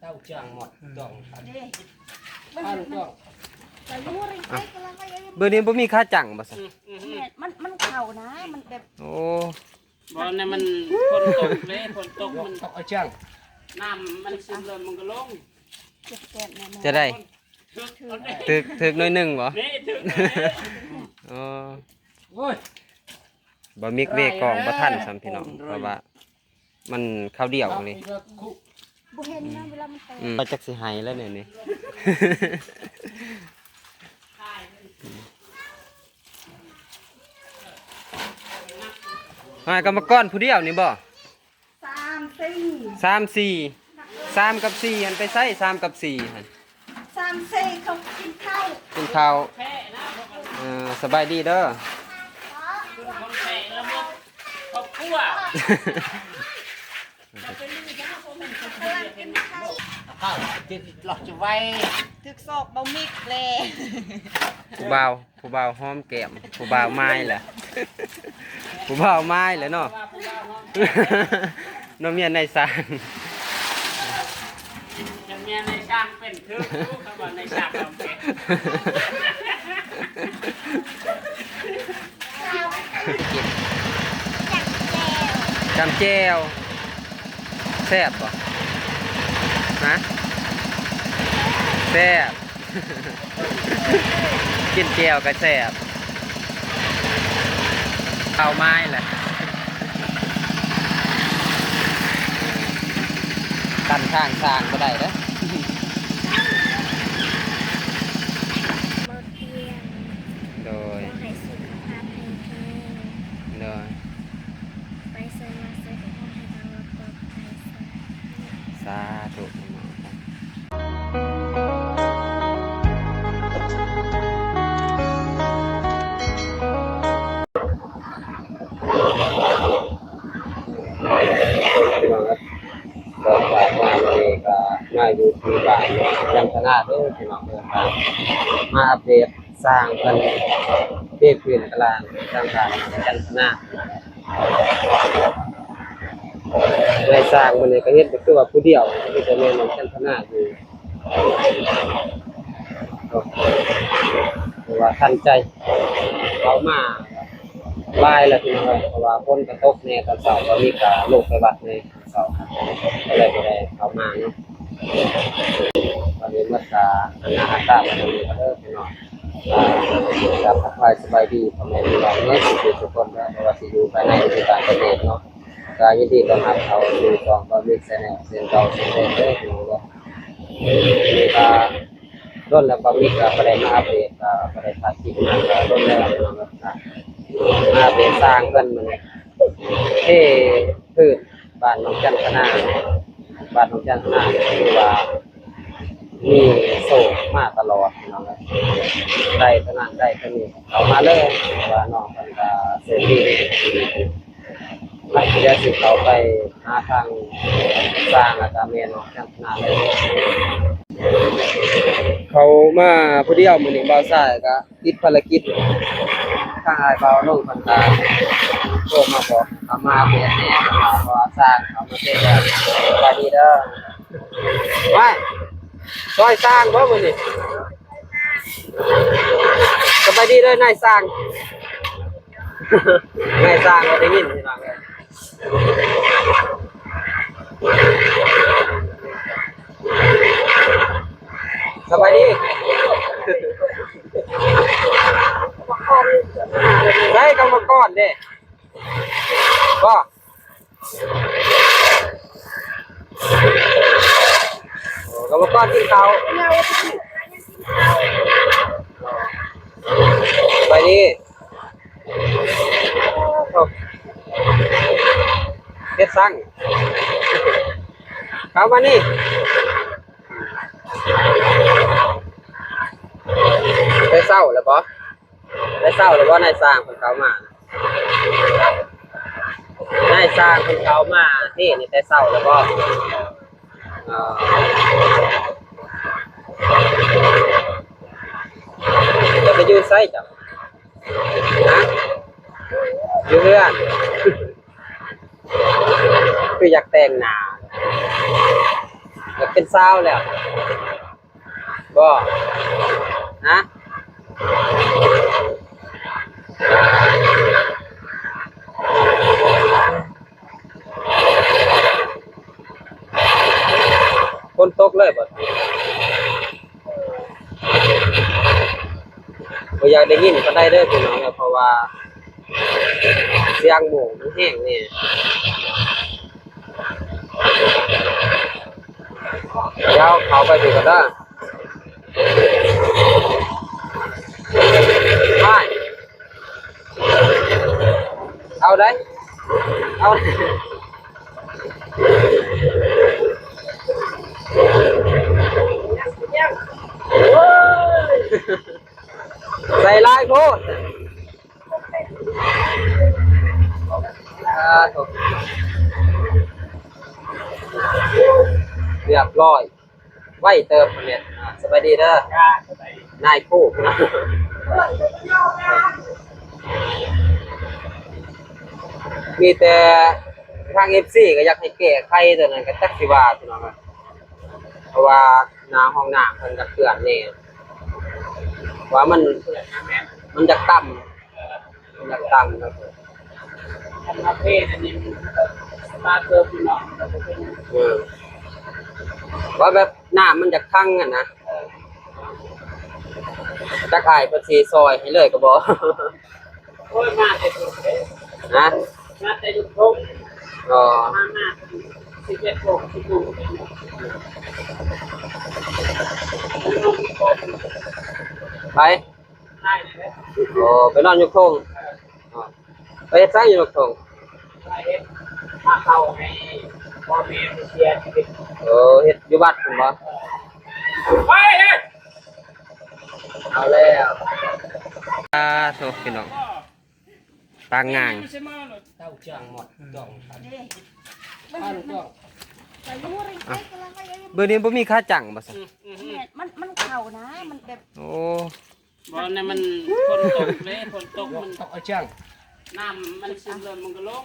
ເຕົ້າຈ້າງໝົດ ຈ້ອງ ເດ້ ອັນຈ້ອງ ເບິ່ງນີ້ບໍ່ມີຂາຈັງບໍ່ຊະ? ອືມ ອືມ ມັນ ມັນເຂົ້ານະ ມັນແບບ ໂອ້ ບໍ່ ນັ້ນມັນຝົນຕົກເດ້ ຝົນຕົກມັນ ເອົາຈ້າງ ນ້ຳມັນຊຶມລົງ ມັນກໍລົງ ຈະໄດ້ ຖືກ ຖືກໜ້ອຍໜຶ່ງບໍ່? ນີ້ຖືກ ອໍ ໂອ້ຍ ບໍ່ມີເວກອງບໍ່ທັນຊ້ຳພີ່ນ້ອງ ເພາະວ່າມັນຄາວດຽວນີ້ ບໍ່ເຫັນນະ ເວລາມັນແຕກ ອືມ ວ່າຈັກຊິໃຫ້ແລ້ວແນວນີ້ ຫາກຳມະກອນຜູ້ດຽວນີ້ບໍ່? ສາມ ສີ່ ສາມ ສີ່ ສາມກັບສີ່ຫັ້ນໄປໃສ? ສາມກັບສີ່ຫັ້ນ ສາມ ສີ່ ເຂົາກິນເຂົ້າ ກິນເຂົ້າ ເອີ ສະບາຍດີເດີ ຄອບຄົວ ເຂົ້າກິນຫຼອກຈະໄວ ຖືກສອກເບົາມິກແລ ຜູ້ບ່າວ ຜູ້ບ່າວຫອມແກ້ມ ຜູ້ບ່າວມາຍແຫຼະ ຜູ້ບ່າວມາຍແຫຼະເນາະ ນ້ອງເມຍນາຍຊ່າງ ນ້ອງເມຍນາຍຊ່າງເປັນຄືຢູ່ ຄຳວ່ານາຍຊ່າງຫອມແກ້ມ ຈ້ຳແຈ່ວ ແຊບບໍ່? ຮະ? ແຊບ ກິນແຈ່ວກໍແຊບ ເຂົ້າມາແຫຼະ ຕັນທາງຊ່າງບໍ່ໄດ້ເດີ້ ບໍ່ທ່ຽງ ໂດຍ ຂໍໃຫ້ສຸຂະພາບແຂງແຮງ ໂດຍ ໄປໃສມາໃສກໍຂໍໃຫ້ເຮົາປອດໄພ ສາທຸ ກໍຝາກມາມື້ນີ້ກໍມາຢູ່ທີ່ບ້ານຈັນທະນາເດີພີ່ນ້ອງເດີ ມາອັບເດດ ຊ່າງເພິ່ນເທພື້ນກະລາງທາງບ້ານຈັນທະນາ ນາຍຊ່າງມື້ນີ້ກໍເຮັດກໍຄືວ່າຜູ້ດຽວ ມີແຕ່ແມ່ນ້ອງຈັນທະນາຢູ່ ເພາະວ່າທັນໃຈ ເຂົ້າມາຫຼາຍແລ້ວພີ່ນ້ອງເອີຍ ເພາະວ່າຝົນກໍຕົກແດ່ຕອນເຊົ້າ ກໍມີກະລົງໄປວັດແດ່ ເຊົ້າ ກໍເລີຍບໍ່ໄດ້ເຂົ້າມາເນາະ ວັນນີ້ໝົດກະອັນນາອາກາດວັນນີ້ກໍເດີພີ່ນ້ອງ ກະທັກທາຍສະບາຍດີພໍ່ແມ່ພີ່ນ້ອງເນາະ ທຸກໆຄົນເນາະ ບໍ່ວ່າຊິຢູ່ພາຍໃນ ຫຼື ຢູ່ຕ່າງປະເທດເນາະ ກະຍິນດີຕ້ອນຮັບເຂົ້າສູ່ຊ່ອງ Public Channel ເຊັ່ນເກົ່າເຊັ່ນເດີພີ່ນ້ອງເນາະ ກະດົນແລ້ວ Public ກະບໍ່ໄດ້ມາອັບເດດ ກະບໍ່ໄດ້ຖ່າຍຄລິບມາ ກະດົນແລ້ວພີ່ນ້ອງເນາະ ມາອັບເດດຊ່າງເພິ່ນມື້ນີ້ ເທພື້ນ ບ້ານໜອງຈັນທະນາ ບ້ານໜອງຈັນທະນາ ຖືວ່າມີໂຊກມາຕະຫຼອດພີ່ນ້ອງເອີຍ ໄດ້ເທົ່ານັ້ນໄດ້ເທົ່ານີ້ ເຂົ້າມາເລີຍ ເພາະວ່ານ້ອງເພິ່ນກະໂຊກດີ ໄປ ດຽວຊິເຂົ້າໄປຫາທາງຊ່າງ ແລ້ວກະແມ່ນ້ອງຈັນທະນາເລີຍ ເຂົ້າມາຜູ້ດຽວມື້ນີ້ ບ່າວຊາຍກະ ຕິດພາລະກິດ ທາງອ້າຍບ່າວນົງເພິ່ນກະໂທມາບອກ ເຂົ້າມາເຮັດແດ່ ເພາະວ່າຊ່າງເຂົ້າມາເຮັດແລ້ວ ສະບາຍດີເດີ ໄວ້ ຊ່ອຍຊ່າງບໍ່ມື້ນີ້? ສະບາຍດີເດີນາຍຊ່າງ ນາຍຊ່າງບໍ່ໄດ້ຍິນພີ່ນ້ອງເອີຍ ສະບາຍດີ ໃສກຳມະກອນເດ້ ບໍ່ ກຳມະກອນກິນເຂົ້າ ສະບາຍດີ ເຮັດສັງ ເຂົ້າມານີ້ ແຕ່ເຊົ້າແລ້ວບໍ່? ແຕ່ເຊົ້າແລ້ວບໍ່? ນາຍຊ່າງເພິ່ນເຂົ້າມາ ນາຍຊ່າງເພິ່ນເຂົ້າມາເທນີ້ແຕ່ເຊົ້າແລ້ວບໍ່? ເອີ ຈະໄປຢູ່ໃສເຈົ້າ? ຮະ? ຢູ່ເຮືອນ ຄືຢາກແຕ່ງໜ້າ ຢາກເປັນສາວແລ້ວບໍ່? ຮະ? ຝົນຕົກເລີຍບັດນີ້ ບໍ່ຢາກໄດ້ຍິນປານໃດເດີພີ່ນ້ອງເອີຍ ເພາະວ່າສຽງໂມງມັນແຮງແດ່. ດຽວເຂົ້າໄປພີ້ກ່ອນເດີ. ໄປ ເອົາໄດ໋ ເອົາ ໃສ່ຫຼາຍໂພດ. ສາທຸ ຮຽບຮ້ອຍ ໄວເຕີບແມ່ນ. ອ່າ ສະບາຍດີເດີ ນາຍຄູ. ມີແຕ່ທາງເອັຟຊີກໍຢາກໃຫ້ແກ້ໄຂຕົວນັ້ນ ກໍຈັກຊິວ່າພີ່ນ້ອງ ເພາະວ່າໜ້າຫ້ອງນ້ຳເພິ່ນກໍເປື້ອນແດ່ ວ່າມັນ ມັນຢາກຕ່ຳ ມັນຢາກຕ່ຳເນາະ. ຄັນວ່າເພດອັນນີ້ມັນສະຕາເກີບຢູ່ເນາະ ມັນກໍບໍ່ເປັນຫຍັງ ເອີ ວ່າແບບນ້ຳມັນຢາກຂັງຫັ້ນນະ. ເອີ ຈັກອ້າຍເພິ່ນຊິຊ່ອຍໃຫ້ເລີຍກໍບໍ່. ໂອ້ຍ ມາແຕ່ພຸ້ນເດ້ ຮະ? ມາແຕ່ຢູ່ທົ່ງ ອໍ ມາ ມາສິບເອັດໂມງ ສິບໂມງ ໄປ ອໍ ໄປນອນຢູ່ທົ່ງ ອໍ ໄປເຮັດຫຍັງຢູ່ທົ່ງ? ໄປເຮັດ ຫາເຂົ້າໃຫ້ພໍ່ແມ່ຜູ້ເສຍຊີວິດ. ໂອ້ ເຮັດຢູ່ວັດພຸ້ນບໍ່? ໄປເຮັດ ເອົາແລ້ວ ສາທຸ ພີ່ນ້ອງ ປາງງາງ ເຕົ້າຈ້າງໝົດ ຈ້ອງ ເບິ່ງ ເບິ່ງ ເບິ່ງນີ້ບໍ່ມີຂາຈັງບໍ່ຊັ້ນ? ອືມ ອືມ ອືມ ມັນ ມັນເຂົ້ານະ ມັນແບບ ໂອ້ ບໍ່ ນັ້ນມັນຝົນຕົກເດ້ ຝົນຕົກມັນ ຕົກເອົາຈັ່ງ ນ້ຳມັນຊຶມລົງ ມັນກໍລົງ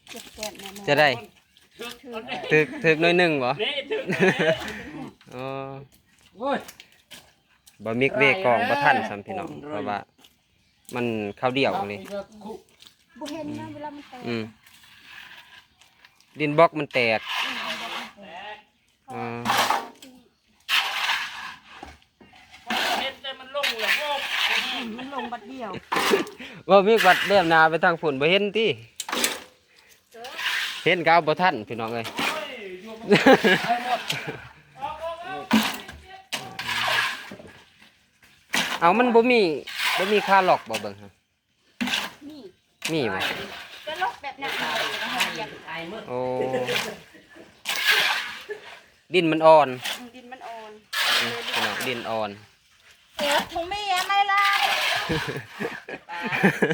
ເຈັບແສບແນ່ນອນ ຈະໄດ້ ຖືກ ຖືກ ຖືກໜ້ອຍໜຶ່ງບໍ່? ນີ້ຖືກແລ້ວ ອໍ ໂອ້ຍ ບໍ່ມີເວກອງບໍ່ທັນຊ້ຳພີ່ນ້ອງ ເພາະວ່າມັນຄາວດຽວນີ້ ບໍ່ເຫັນນະ ເວລາມັນແຕກ ອືມ ດິນບລັອກມັນແຕກ ອືມ ອືມ ເຫັນແຕ່ມັນລົງແລ້ວໂຍກ ອືມ ມັນລົງບັດດຽວ ບໍ່ມີບັດແນມໜ້າໄປທາງພຸ້ນ ບໍ່ເຫັນຕິ? ເຫັນກໍເອົາບໍ່ທັນພີ່ນ້ອງເອີຍ ເອົາ ມັນບໍ່ມີ ບໍ່ມີຄາລັອກບໍ່ເບິ່ງຫັ້ນ? ມີ ມີບໍ່? ຈະລັອກແບບນັ້ນ ໂອ້ ດິນມັນອ່ອນ ອືມ ດິນມັນອ່ອນ ອືມ ພີ່ນ້ອງ ດິນອ່ອນ ເອີ ຂອງແມ່ໄມ້ລະ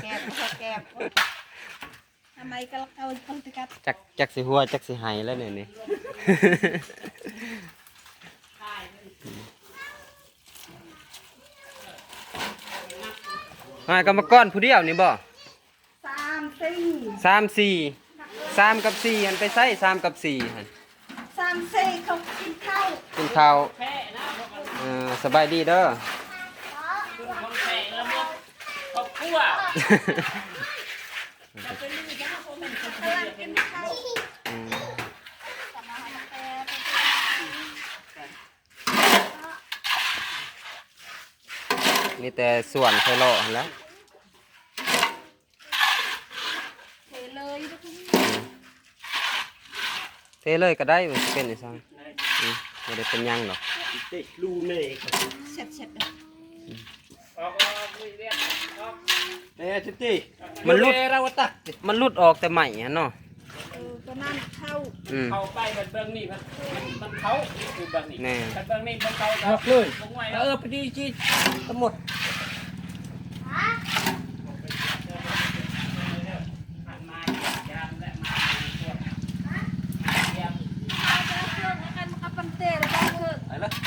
ແກບ ແກບ ທຳໄມກໍເອົາ ເອົາແຕ່ກັບ ຈັກ ຈັກຊິຫົວ ຈັກຊິໄຫ້ແລ້ວນີ້ ນີ້ ຫາກຳມະກອນຜູ້ດຽວນີ້ບໍ່? ສາມ ສີ່ ສາມ ສີ່ ສາມກັບສີ່ຫັ້ນໄປໃສ? ສາມກັບສີ່ຫັ້ນ ສາມ ສີ່ ເຂົາກິນເຂົ້າ ກິນເຂົ້າ ເອີ ສະບາຍດີເດີ ຄອບຄົວ ອືມ ມີແຕ່ສວນໄພເລາະຫັ້ນແຫຼະ ເທເລີຍ ອືມ ເທເລີຍກໍໄດ້ ມັນຊິເປັນອີ່ຫຍັງ ອືມ ບໍ່ໄດ້ເປັນຫຍັງດອກ ເຕະລູແມ່ ແຊບໆ ອືມ ອອກ ອອກ ອອກ ເອີ ເຕະ ມັນຫຼຸດ ເອີ ເຮົາວ່າຕັກ ມັນຫຼຸດອອກແຕ່ໄມ້ຫັ້ນເນາະ ເອີ ຕົວນັ້ນເຂົ້າ ອືມ ເຂົ້າໄປ ມັນເບິ່ງນີ້ ມັນ ມັນ ມັນເຂົ້າ ຄືເບິ່ງນີ້ ແນ່ ຄັນເບິ່ງນີ້ບໍ່ເຂົ້າ ອອກເລີຍ ບໍ່ໄຫວ ເອີ ພໍດີຊິທັງໝົດ ໄປເລີຍ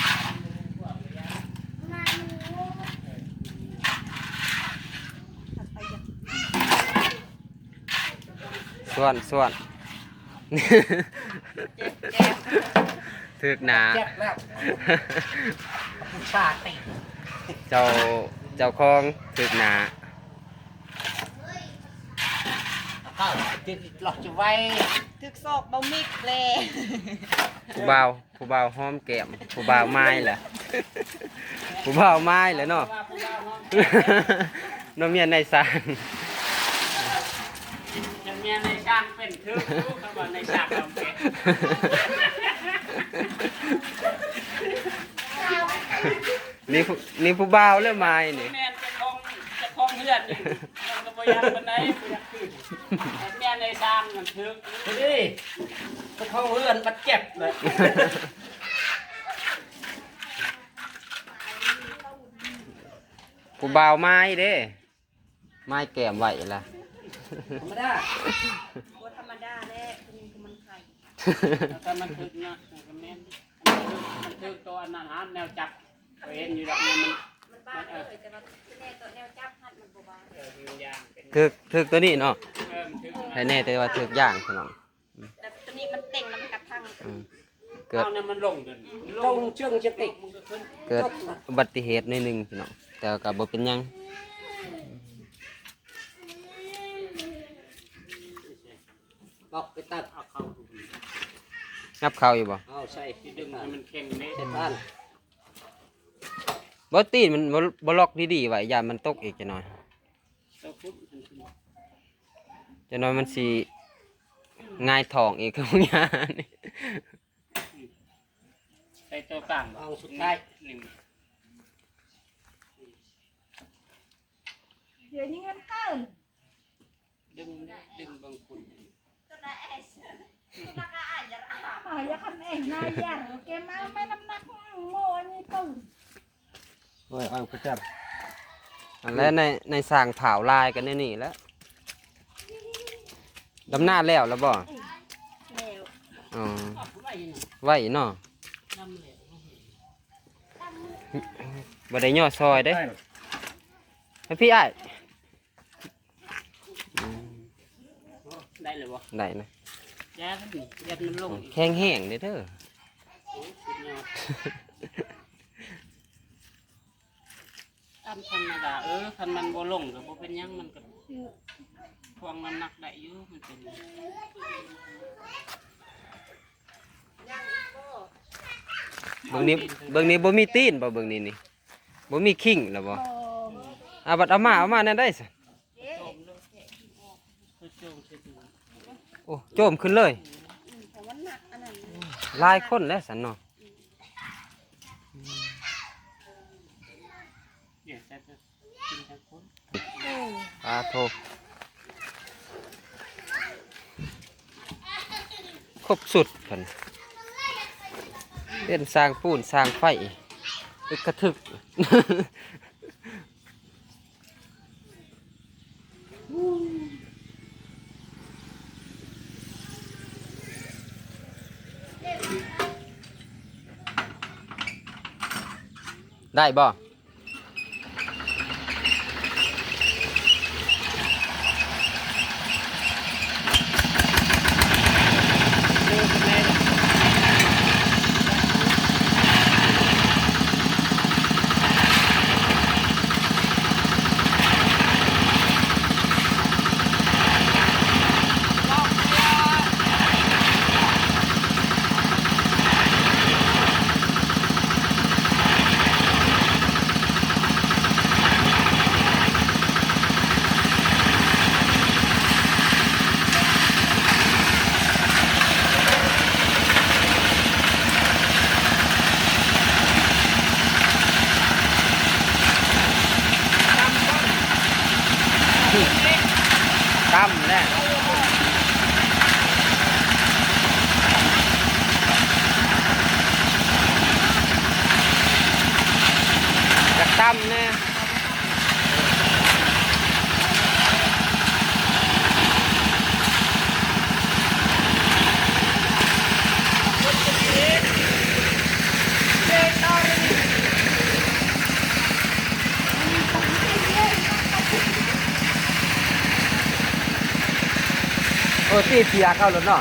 ສວນ ສວນ ເຈັບ ເຈັບ ຖືກໜ້າ ເຈັບແລ້ວ ຜູ້ຊາຍຕີ ເຈົ້າ ເຈົ້າຂອງຖືກໜ້າ ເອົາ ຕິດລັອກຈະໄວ້ ຖືກສອກເບົາມິກແລ ຜູ້ບ່າວ ຜູ້ບ່າວຫອມແກ້ມ ຜູ້ບ່າວໝາຍແຫຼະ ຜູ້ບ່າວໝາຍແຫຼະເນາະ ນ້ອງເມຍນາຍຊ່າງ ເມຍນາຍຊ່າງເປັນ ຖືກຢູ່ ເຂົາວ່ານາຍຊ່າງເປັນ ນີ້ຜູ້ ນີ້ຜູ້ບ່າວເລີຍໝາຍນີ້ ແມ່ນເຈົ້າຂອງ ເຈົ້າຂອງເຮືອນນີ້ ມັນກໍບໍ່ຢາກປານໃດ ບໍ່ຢາກຄືນ ແມ່ນນາຍຊ່າງມັນຖືກ ເອີ ເຈົ້າຂອງເຮືອນບັດເຈັບເລີຍ ຜູ້ບ່າວໝາຍເດ້ ໝາຍແກ້ມໄວ້ລະ ທຳມະດາ ບໍ່ທຳມະດາແຫຼະ ຜູ້ຍິງຄືມັນໄຂ່ ຖ້າມັນຖືກໜັກກໍແມ່ນ ມັນຖືກ ມັນຖືກໂຕອັນນັ້ນຫັ້ນ ແນວຈັບ ຂ້ອຍເຫັນຢູ່ດອກ ມັນ ມັນບາງເລີຍ ແຕ່ວ່າທີ່ແນ່ໂຕແນວຈັບຫັ້ນມັນບໍ່ບາງ ເອີ ມັນຢ່າງເປັນ ຖືກ ຖືກໂຕນີ້ເນາະ ເອີ ມັນຖືກ ໃຫ້ແນ່ແຕ່ວ່າຖືກຢ່າງ ພີ່ນ້ອງ ແຕ່ໂຕນີ້ມັນເຕັງແລ້ວມັນກະພັງ ອືມ ເກີດ ເອົານະ ມັນລົງ ລົງເຊີງສະຕິກ ເກີດອຸບັດຕິເຫດໜ້ອຍໜຶ່ງ ພີ່ນ້ອງ ແຕ່ກໍບໍ່ເປັນຫຍັງ ອອກໄປຕັດເອົາເຂົ້າ ຫຍັບເຂົ້າຢູ່ບໍ່? ເອົາໃສ່ ຊິດຶງໃຫ້ມັນແຂງເດ້ ໃສ່ປານ ບໍ່ ຕີນມັນບໍ່ ບໍ່ລັອກດີໆໄວ້ ຢ້ານມັນຕົກອີກຈັກໜ່ອຍ ຕົກພຸ້ນ ຈັກໜ່ອຍມັນຊິຫງາຍທ້ອງອີກ ຄືພວກຍານີ້ ໃສ່ຕົວກາງບໍ່? ເອົາສຸດທ້າຍ ໜຶ່ງ ດຽວນີ້ເງິນເກີນ ດຶງ ດຶງເບິ່ງພຸ້ນ ໂອ້ຍ ເອົາໄປຈັບ ອັນແລະ ໃນ ໃນສ້າງຜາວລາຍກັນແນວນີ້ແຫຼະ ດຳນາແລ້ວລະບໍ່? ແລ້ວ ອໍ ໄວເນາະ ບໍ່ໄດ້ຍໍຊ່ອຍເດ້ ໃຫ້ພີ່ອ້າຍ ອືມ ໄດ້ແລ້ວບໍ່? ໄດ້ນະ ຢ່າມັນ ຢ່າມັນລົງ ແຂງແຮງເດ້ເດີ ໂອ້ ສຸດຍອດ ຕາມທຳມະດາ ເອີ ຄັນມັນບໍ່ລົງກໍບໍ່ເປັນຫຍັງ ມັນກໍຖ່ວງນ້ຳໜັກໄດ້ຢູ່ ມັນເປັນ ເບິ່ງນີ້ ເບິ່ງນີ້ບໍ່ມີຕີນບໍ່? ເບິ່ງນີ້ນີ້ ບໍ່ມີຄີງລະບໍ່? ບໍ່ ອາ ບັດເອົາມາ ເອົາມາແນວໃດຊັ້ນ? ໂອ້ ໂຈມຂຶ້ນເລີຍ ອືມ ເພາະມັນໜັກອັນນັ້ນ ຫຼາຍຄົນແລ້ວຊັ້ນເນາະ ອືມ ເອີ ອາໂທ ຄົບຊຸດເພິ່ນ ເປັນຊ່າງປູນ ຊ່າງໄຟ ອຶກກະທຶກ ໄດ້ບໍ່? ຕຳແຫຼະ ຢາກຕຳແດ່. ໂອ້ ຕີເປຍກເອົາໂລດເນາະ.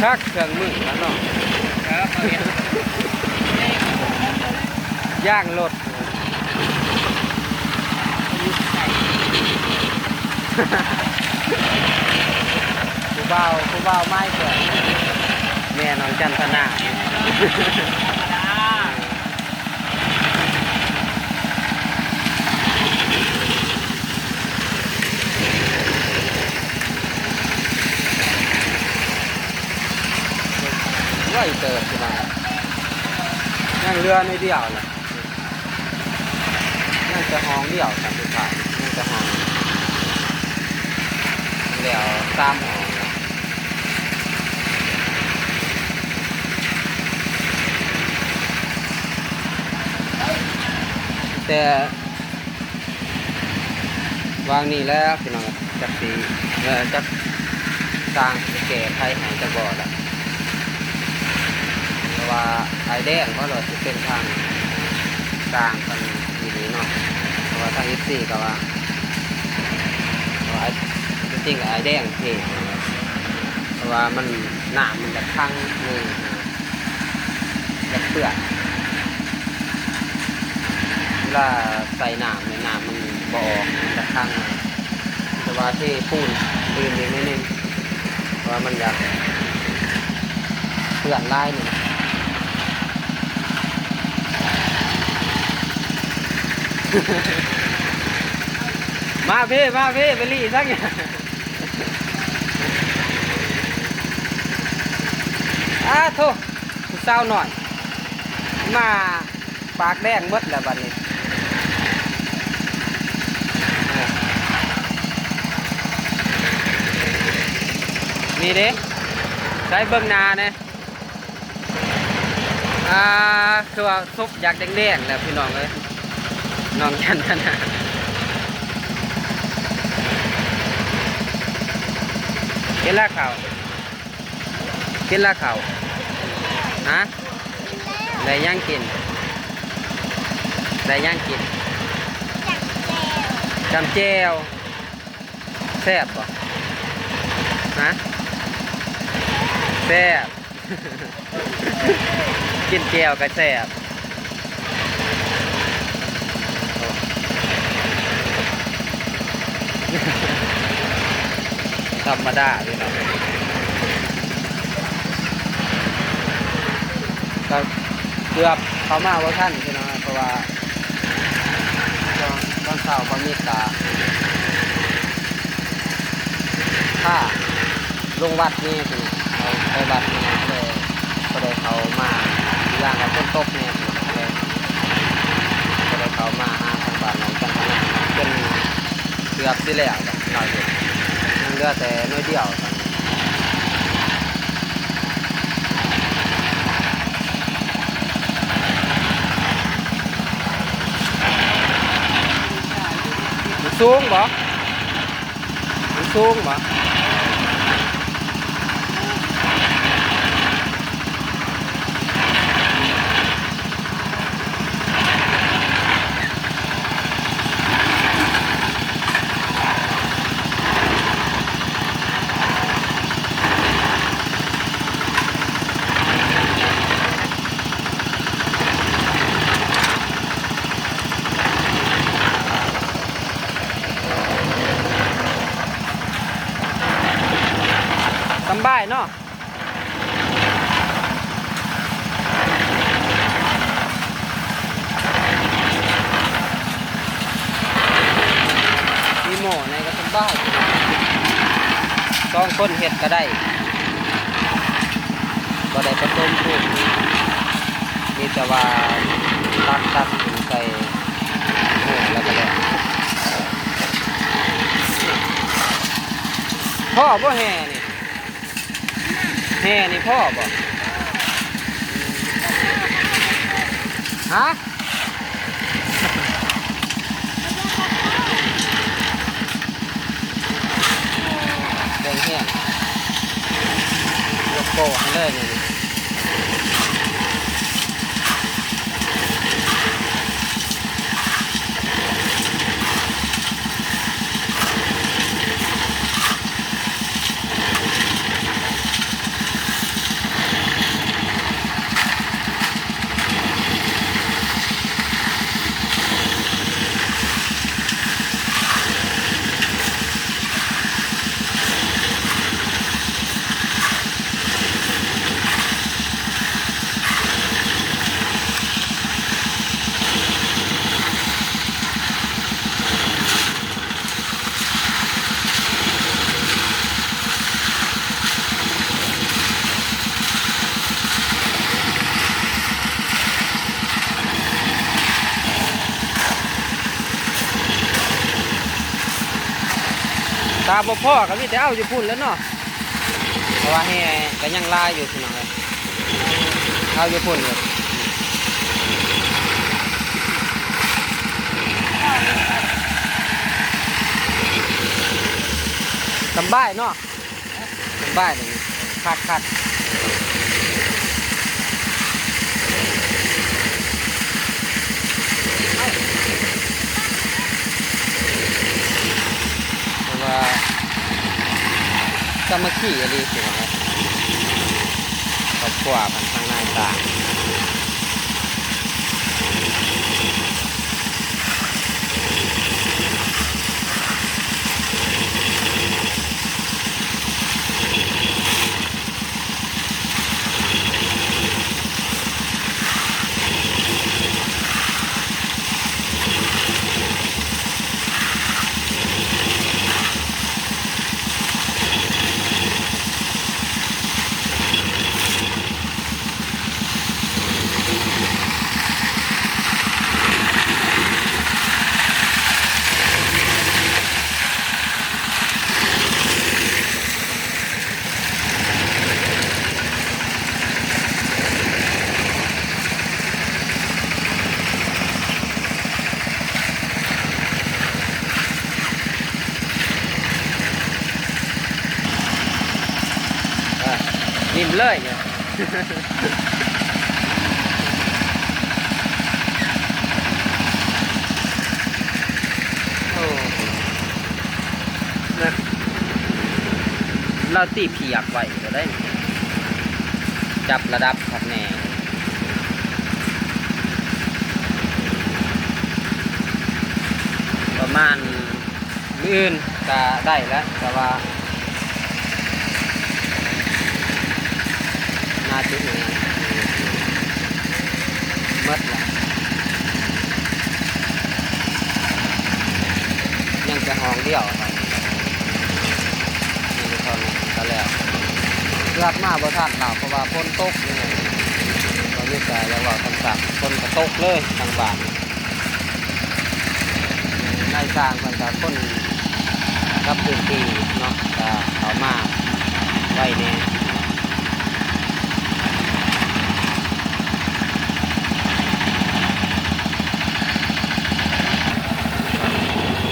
ຄັກເຄື່ອງມືແລ້ວເນາະ. ເອີ ເຂົາເຮັດ ຢາງລົດ ຜູ້ບ່າວ ຜູ້ບ່າວໄມ້ເພື່ອນ ແມ່ນ້ອງຈັນທະນາ ທຳມະດາ. ໄວເຕີບພີ່ນ້ອງ ຍັງເຫຼືອໜ້ອຍດຽວລະ ຍັງແຕ່ຫ້ອງດຽວ ສາມສິບຫ້າ ຍັງແຕ່ຫ້ອງ ແລ້ວສາມຫ້ອງ ແຕ່ຫວ່າງນີ້ແຫຼະພີ່ນ້ອງ ຈັກຊິ ເອີ ຈັກຊ່າງຊິແກ້ໄຂໃຫ້ຈັກບໍ່ລະ ເພາະວ່າອ້າຍແດງບໍ່ລະ ຊິເປັນທາງຊ່າງເພິ່ນຢູ່ນີ້ເນາະ ເພາະວ່າທາງເອັຟຊີກໍວ່າ ເພາະວ່າ ທີ່ຈິງອ້າຍແດງເພ ເພາະວ່າມັນ ນ້ຳມັນຈະຂັງໜຶ່ງ ຢາກເປື້ອນ ເວລາໃສ່ນ້ຳນີ້ ນ້ຳມັນບໍ່ອອກ ມັນຈະຂັງ ແຕ່ວ່າເທປູນຕື່ມອີກໜ້ອຍໜຶ່ງ ເພາະວ່າມັນຢາກເປື້ອນຫຼາຍໜຶ່ງ. ມາພີ້ ມາພີ້ ໄປຫຼີ່ສັກ ອາໂທ້ ຜູ້ສາວນ້ອຍ ມາປາກແດງໝົດແລ້ວບັດນີ້ ນີ້ເດ້ ໃສ່ເບິ່ງໜ້າແດ່. ອ່າ ຄືວ່າສົບຢາກແດງໆແລ້ວພີ່ນ້ອງເອີຍ ນ້ອງຈັນທະນາ ກິນລະເຂົ້າ ກິນລະເຂົ້າ ຮະ ໄດ້ຫຍັງກິນ ໄດ້ຫຍັງກິນ ຈ້ຳແຈ່ວ ຈ້ຳແຈ່ວ ແຊບບໍ່ ຮະ ແຊບ. ກິນແຈ່ວກໍແຊບ ທຳມະດາພີ່ນ້ອງ ກໍເກືອບເຂົ້າມາບໍ່ທັນພີ່ນ້ອງ ເພາະວ່າ ຕອນ ຕອນເຊົ້າບໍ່ມີກະ ພາລົງວັດແດ່ ໄປວັດແດ່ ກໍເລີຍບໍ່ໄດ້ເຂົ້າມາ ອີກຢ່າງກໍຝົນຕົກແດ່ ກໍເລີຍບໍ່ໄດ້ເຂົ້າມາຫາທາງບ້ານນ້ອງຈັນທະນາ ຈົນເກືອບຊິແລ້ວແຫຼະ ເຮົາເຮັດ ຍັງເຫຼືອແຕ່ໜ້ອຍດຽວ. ມັນສູງບໍ່? ມັນສູງບໍ່? ສຳບາຍເນາະ. ມີໝໍ້ໃນກໍສະບາຍ ສອງຄົນເຮັດກໍໄດ້ ບໍ່ໄດ້ປະສົມປຸງ ມີແຕ່ວ່າຕັກ ຕັກຂຶ້ນໃສ່ໝໍ້ແລ້ວກໍແລ້ວ. ພໍບໍ່ແຮ່ນີ້? ແຮ່ນີ້ພໍບໍ່? ຮະ? ແຮງແຮງ ຍົກໂປ້ໃຫ້ເລີຍນີ້. ເ ຖ້າບໍ່ພໍກໍມີແຕ່ເອົາຢູ່ພຸ້ນແຫຼະເນາະ ເພາະວ່າແຮ່ກໍຍັງຫຼາຍຢູ່ພີ່ນ້ອງເອີຍ ເອົາຢູ່ພຸ້ນເລີຍ. ສຳບາຍເນາະ. ສະບາຍເດ ຄັກໆ. ເພາະວ່າສາມັກຄີອີ່ຫຼີ ພີ່ນ້ອງເອີຍ ຄອບຄົວເພິ່ນທາງນາຍຊ່າງ. ອ່ະ ຖິ້ມເລີຍ. ໂອ້ ນະ ລາວຕີພຽກໄວ້ແລ້ວໄດ໋ ຈັບລະດັບຄັກແນ່ ປະມານ ມື້ອື່ນກະໄດ້ແລ້ວ ແຕ່ວ່າໜ້າຈຸດນີ້ໝົດແລ້ວ ຍັງແຕ່ຫ້ອງດຽວ ຕອນນີ້ ມີແຕ່ເທົ່ານີ້ກະແລ້ວ ເກືອບມາບໍ່ທັນແລ້ວ ເພາະວ່າຝົນຕົກນີ້ ຕອນນີ້ກະຢາກເວົ້າສັ້ນໆ ຝົນກະຕົກເລີຍທາງບ້ານ. ນາຍຊ່າງເພິ່ນກະຄົນກັບພື້ນທີ່ເນາະ ກະເຂົ້າມາໄວແດ່.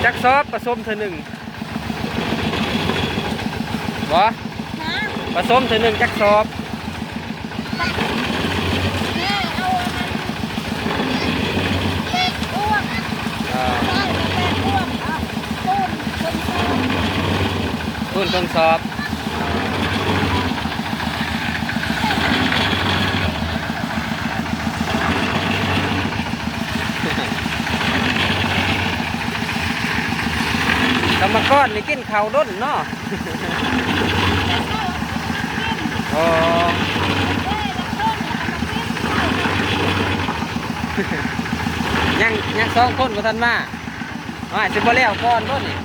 ຈັກສອບປະສົມເທື່ອໜຶ່ງ? ບໍ່ ຮະ? ປະສົມເທື່ອໜຶ່ງຈັກສອບ? ແມ່ເອົາອັນນັ້ນເຫຼັກອ້ວນ ເອີ ໃສ່ເຫຼັກອ້ວນ ເອົາປູນເຄິ່ງສອບ ປູນເຄິ່ງສອບ. ກຳມະກອນນີ້ກິນເຂົ້າດົນເນາະ. ອໍ ຍັງ ຍັງສອງຄົນບໍ່ທັນມາ. ອ້າຍ ຊິບໍ່ແລ້ວກ່ອນບໍ່ນີ້?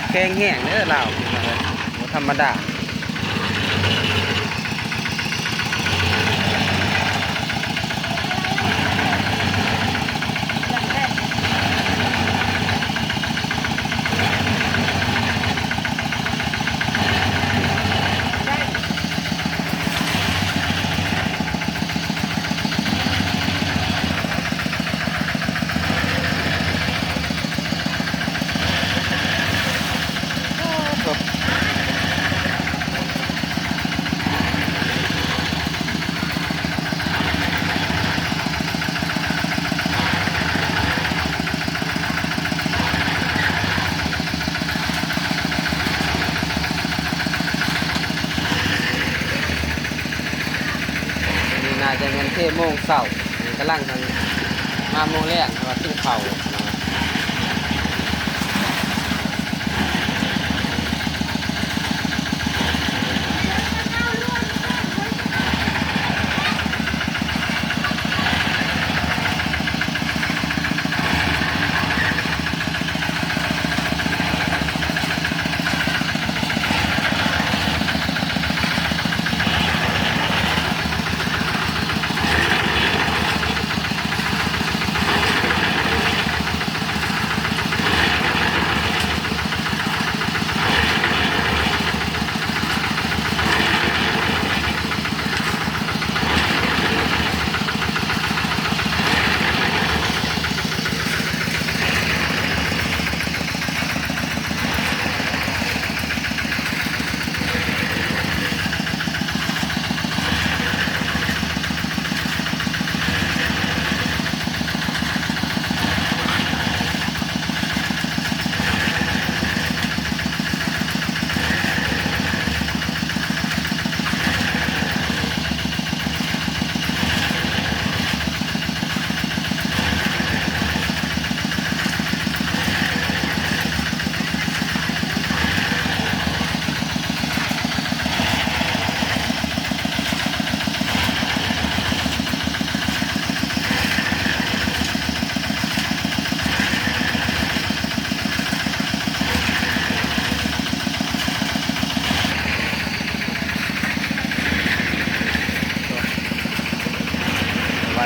ແຂງແຮງເດີລາວ ບໍ່ທຳມະດາ. ນີ້ໜ້າຈະແມ່ນເທໂມງເຊົ້າ ນີ້ກຳລັງ ມາໂມງແລງ ເພາະວ່າກິນເຂົ້າ. ນີ້ໜ້າຈະແມ່ນເທໂມງເຊົ້າ ກຳລັງ ມາໂມງແລງ ເພາະວ່າກິນເຂົ້າ.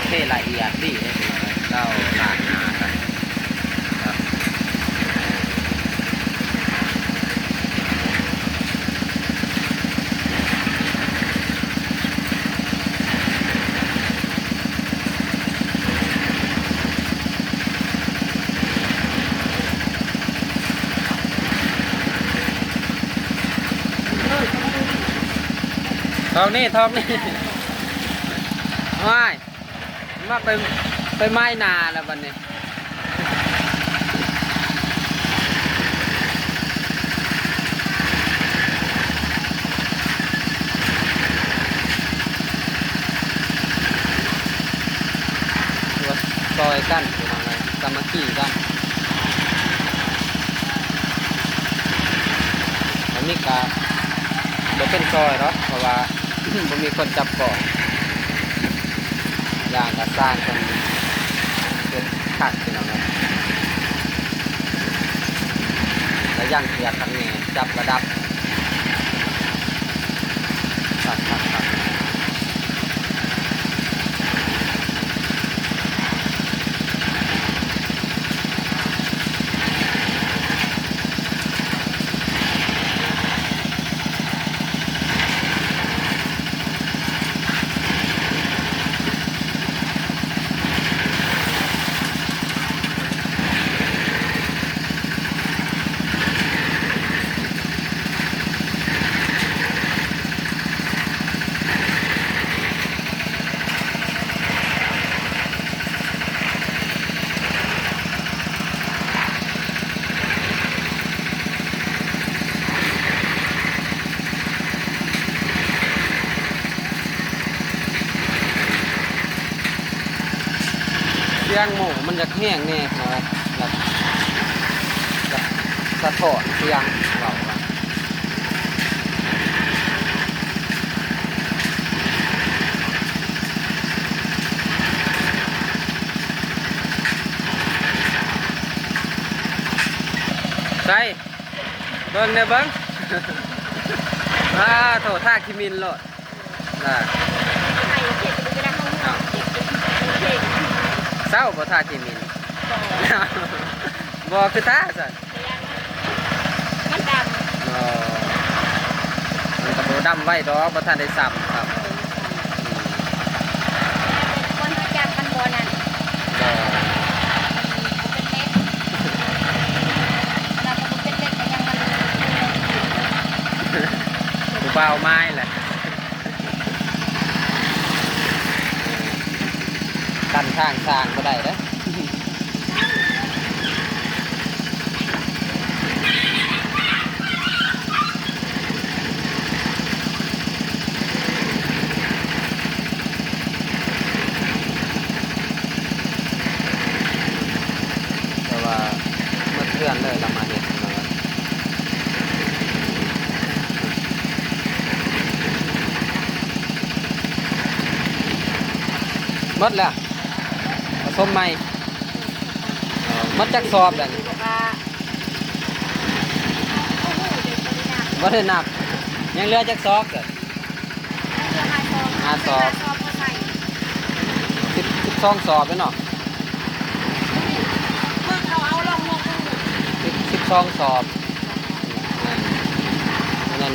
ເທລະອຽດດີເດ້ພີ່ນ້ອງເອີຍ ເຈົ້າລ້າງໜ້າກັນ. ທອກນີ້ ທອກນີ້ ວ້າຍ ມາໄປ ໄປໄມ້ນາແລ້ວບັດນີ້. ຖືວ່າຊ່ອຍກັນພີ່ນ້ອງເອີຍ ສາມັກຄີກັນ. ອັນນີ້ກະບໍ່ເປັນຊ່ອຍດອກ ເພາະວ່າ ບໍ່ມີຄົນຈັບກ້ອງ ຢ່າງກະຊ່າງເພິ່ນເຮັດຄັກພີ່ນ້ອງເອີຍ ກະຢ່າງເຂືອດຄັກແນ່ ຈັບລະດັບ ຄັກໆໆ. ສຽງໝໍ້ມັນຢາກແຮງແດ່ເນາະ ຢາກ ຢາກສະທ້ອນສຽງເວົ້າວ່າ. ໃສ ເບິ່ງແດ່ເບິ່ງ ອ້າໂທ້ ທ່າຂີ້ໝິ່ນໂລດ ນະ ໃຫ້ເຂດເວລາເຮົາ ອ້າວ ເຂດ ເຂດ ເຊົາບໍ່ ທ່າຂີ້ໝິ່ນ ບໍ່ ບໍ່ ຄືທ່າຊັ້ນ ມັນດຳ ອໍ ມັນກະບໍ່ດຳໄວດອກ ບໍ່ທັນໄດ້ຊ້ຳ ຊ້ຳ ເອີ ມັນບໍ່ທັນໄດ້ຊ້ຳ ອືມ ຄົນຮູ້ຈັກມັນບໍ່ນັ້ນ ບໍ່ ມັນບໍ່ເປັນເຫຼັກ ຂະໜາດມັນບໍ່ເປັນເຫຼັກກະຍັງມັນ ຜູ້ບ່າວມາຍແຫຼະ ຕັນທາງສ້າງບໍ່ໄດ້ເດີ້. ແຕ່ວ່າໝົດເຮືອນເລີຍລະມາເຮັດ ໝົດແລ້ວ ປະສົມໃໝ່ ໝົດຈັກສອບແລ້ວນີ້? ບໍ່ໄດ້ນັບ ຍັງເຫຼືອຈັກສອບເດີ? ຫ້າສອບ ສິບ ສິບສອງສອບແລ້ວເນາະ ສິບ ສິບສອງສອບ. ແມ່ນ ມື້ນັ້ນ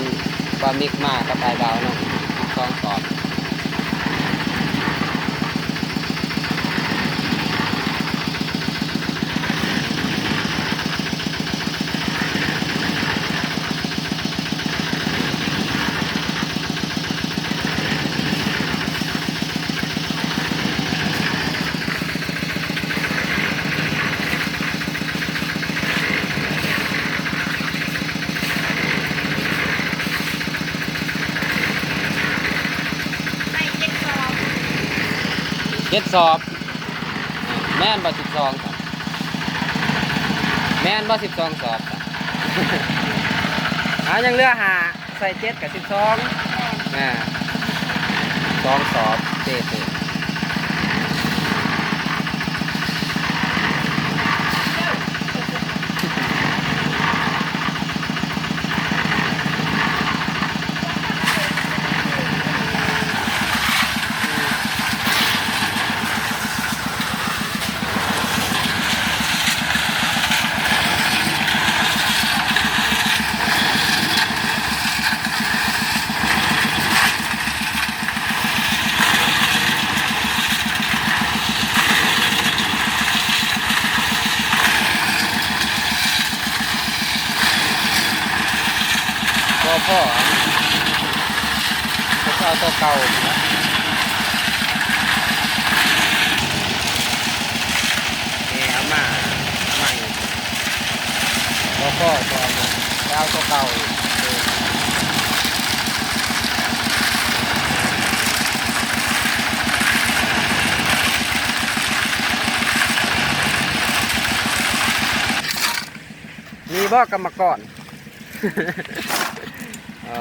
ບ່າວມິກມາກັບອ້າຍບ່າວເນາະ ສິບສອງສອບ. ເຈັດສອບ ແມ່ນບໍ່ ສິບສອງ ແມ່ນບໍ່ ສິບສອງສອບ ອາ ຍັງເຫຼືອຫ້າ ໃສ່ເຈັດກະສິບສອງ ແມ່ນ ອ່າ ສອງສອບ ເຕະ ເຕະ. ກໍເອົາຕົວເກົ່າຫັ້ນລະ ແມ່ເອົາມາໃໝ່ ບໍ່ພໍກໍເອົາມາ ໄປເອົາຕົວເກົ່າອີກ. ມີບໍ່ກຳມະກອນ? ເອີ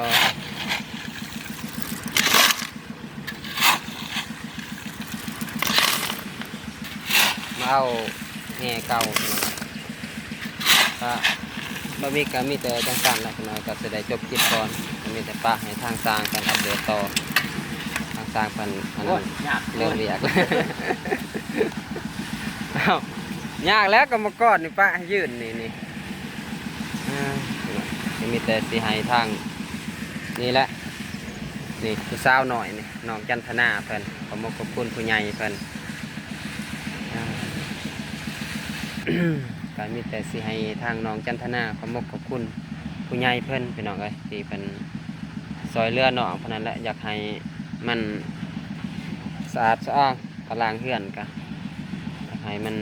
ມາເອົາແຮ່ເກົ່າ ກໍ ບໍ່ມີ ກໍມີແຕ່ຈັ່ງຊັ້ນແຫຼະ ພີ່ນ້ອງ ກໍຊິໄດ້ຈົບຄລິບກ່ອນ ກໍມີແຕ່ປະໃຫ້ທາງຊ່າງເພິ່ນອັບເດດຕໍ່ ທາງຊ່າງເພິ່ນອັນນັ້ນ ໂອ້ຍ ຍາກ ເລີ່ມວຽກ ອ້າວ ຍາກແລ້ວ ກຳມະກອນນີ້ປະໃຫ້ຢືນນີ້ ນີ້ ອ່າ ກໍມີແຕ່ຊິໃຫ້ທາງນີ້ແຫຼະ ນີ້ຜູ້ສາວນ້ອຍນີ້ ນ້ອງຈັນທະນາເພິ່ນ ຂອບມົກຂອບຄຸນຜູ້ໃຫຍ່ເພິ່ນ ອ່າ ກໍມີແຕ່ຊິໃຫ້ທາງນ້ອງຈັນທະນາຂອບມົກຂອບຄຸນຜູ້ໃຫຍ່ເພິ່ນ ພີ່ນ້ອງເອີຍ ທີ່ເພິ່ນຊ່ອຍເຫຼືອນ້ອງເພິ່ນນັ້ນແຫຼະ ຢາກໃຫ້ມັນສະອາດສະອ້າງ ກະລາງເຮືອນກະຢາກໃຫ້ມັນ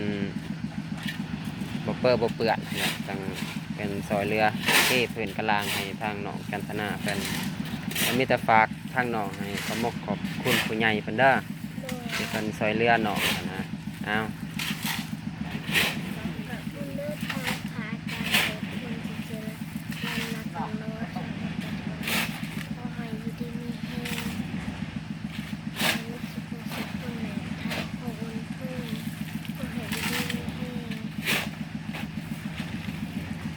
ບໍ່ເປິບໍ່ເປື້ອນ ຈັ່ງເພິ່ນຊ່ອຍເຫຼືອເທພື້ນກະລາງໃຫ້ທາງນ້ອງຈັນທະນາເພິ່ນ ກໍມີແຕ່ຝາກທາງນ້ອງໃຫ້ຂອບມົກຂອບຄຸນຜູ້ໃຫຍ່ເພິ່ນເດີ ໂດຍ ທີ່ເພິ່ນຊ່ອຍເຫຼືອນ້ອງຫັ້ນນະ ອ້າວ ຂອບຄຸນເດີ ທາງພະອາຈານຂອບຄຸນທີ່ເຈ ນຳລັກນຳໂລດ ຂໍໃຫ້ຢູ່ດີມີແຮງ ໃຫ້ມີສຸຂະສຸກຄົນໃນທາງຂອງບຸນເພິ່ນ ຂໍໃຫ້ຢູ່ດີມີແຮງ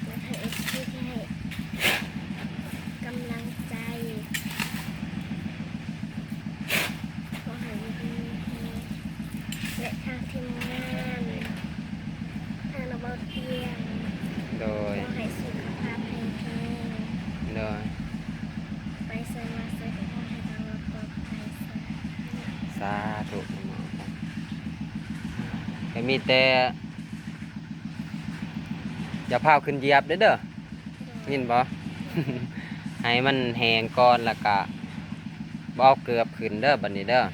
ແລະ ໃຫ້ເອັຟຊີ ທີ່ໃຫ້ກຳລັງໃຈ ຂໍໃຫ້ຢູ່ດີມີແຮງ ແລະ ທາງທີມງານ ທາງລະເບົາຕຽງ ໂດຍ ຂໍໃຫ້ສຸຂະພາບແຂງແຮງ ໂດຍ ໄປໃສມາໃສກໍຂໍໃຫ້ທັງລອດປອດໄພ ສາທຸ ສາທຸ ກໍມີແຕ່ຢ່າພາວຂຶ້ນຢຽບເດີ້ ໂດຍ ຍິນບໍ່? ໃຫ້ມັນແຫ້ງກ່ອນ ແລ້ວກະບໍ່ເອົາເກີບຂຶ້ນເດີ້ ບັດນີ້ເດີ້ ໂດຍ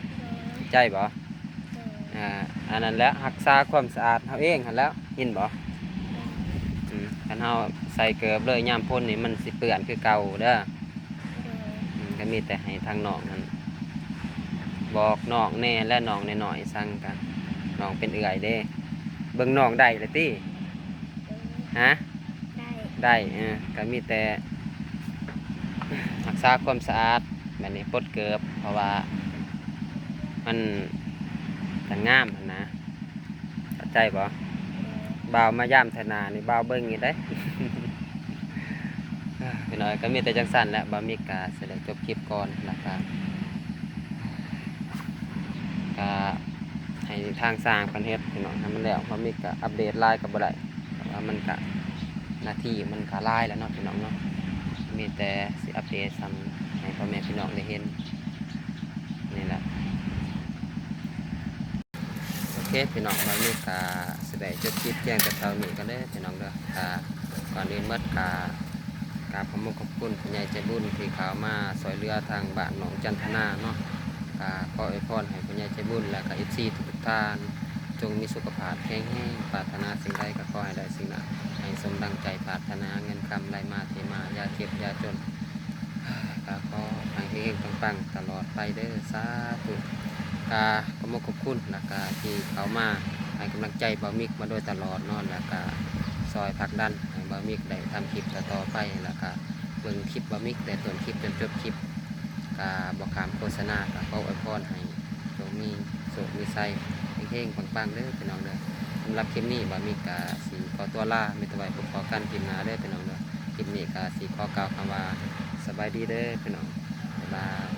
ເຂົ້າໃຈບໍ່? ໂດຍ ອ່າ ອັນນັ້ນແຫຼະ ຮັກສາຄວາມສະອາດເຮົາເອງຫັ້ນແຫຼະ ຍິນບໍ່? ໂດຍ ອືມ ຄັນເຮົາໃສ່ເກີບເລີຍຍາມຝົນນີ້ ມັນຊິເປື້ອນຄືເກົ່າເດີ້ ໂດຍ ອືມ ກໍມີແຕ່ໃຫ້ທາງນ້ອງຫັ້ນ ບອກນ້ອງແດ່ແຫຼະ ນ້ອງນ້ອຍໆ ສັງກະ ນ້ອງເປັນເອື້ອຍເດ້ ເບິ່ງນ້ອງໄດ້ລະຕິ? ໂດຍ ຮະ? ໄດ້ ໄດ້ ເອີ ກໍມີແຕ່ຮັກສາຄວາມສະອາດ ບາດນີ້ປົດເກີບ ເພາະວ່າມັນຈະງາມຫັ້ນນະ ເຂົ້າໃຈບໍ່? ໂດຍ ບ່າວມາຢາມເທື່ອໜ້ານີ້ ບ່າວເບິ່ງຢູ່ເດ້ ພີ່ນ້ອງ ກໍມີແຕ່ຈັ່ງຊັ້ນແຫຼະ ບ່າວມິກກໍຊິໄດ້ຈົບຄລິບກ່ອນ ແລ້ວກໍ ກໍໃຫ້ທາງຊ່າງເພິ່ນເຮັດ ພີ່ນ້ອງ ໃຫ້ມັນແລ້ວ ເພາະມີກະອັບເດດຫຼາຍກໍບໍ່ໄດ້ ເພາະວ່າມັນກະ ໜ້າທີ່ມັນກະຫຼາຍແລ້ວເນາະ ພີ່ນ້ອງເນາະ ມີແຕ່ຊິອັບເດດສ່ຳໃຫ້ພໍ່ແມ່ພີ່ນ້ອງໄດ້ເຫັນນີ້ແຫຼະ. ໂອເຄ ພີ່ນ້ອງ ມື້ນີ້ກະຊິໄດ້ຈົບຄລິບພຽງແຕ່ເທົ່ານີ້ກ່ອນເດີ ພີ່ນ້ອງເດີ. ກະກ່ອນອື່ນໝົດກະ ກາບຂອບອົກຂອບຄຸນຜູ້ໃຫຍ່ໃຈບຸນທີ່ເຂົ້າມາຊ່ວຍເຫຼືອທາງບ້ານນ້ອງຈັນທະນາເນາະ. ກະຂໍອວຍພອນໃຫ້ຜູ້ໃຫຍ່ໃຈບຸນ ແລະກະເອັຟຊີທຸກໆທ່ານ ຈົ່ງມີສຸຂະພາບແຂງແຮງ, ປາດຖະໜາສິ່ງໃດກະຂໍໃຫ້ໄດ້ສິ່ງນັ້ນ, ໃຫ້ສົມດັ່ງໃຈປາດຖະໜາ, ເງິນຄຳໄຫຼມາເທມາ, ຢ່າເຈັບຢ່າຈົນ. ກະຂໍໃຫ້ເຮັງໆ ປັງໆ ຕະຫຼອດໄປເດີ ສາທຸ. ກະຂອບອົກຂອບຄຸນ ແລະກະທີ່ເຂົ້າມາໃຫ້ກຳລັງໃຈບ່າວມິກມາໂດຍຕະຫຼອດເນາະ ແລະກະຊ່ອຍຜັກດັນໃຫ້ບ່າວມິກໄດ້ທຳຄລິບຕໍ່ໆໄປ ແລະກະເບິ່ງຄລິບບ່າວມິກແຕ່ຕົ້ນຄລິບຈົນຈົບຄລິບ ກະບໍ່ຂ້າມໂຄສະນາ. ກະຂໍອວຍພອນໃຫ້ ຈົ່ງມີໂຊກມີໄຊ ເຮັງໆ ປັງໆ ເດີພີ່ນ້ອງເດີ. ສຳລັບຄລິບນີ້ບ່າວມິກກະຊິຂໍຕົວລາ ມີແຕ່ໄວ້ພົບພໍ້ກັນຄລິບໜ້າເດີພີ່ນ້ອງເດີ. ຄລິບນີ້ກະຊິຂໍກ່າວຄຳວ່າ ສະບາຍດີເດີພີ່ນ້ອງ ບາຍບາຍ.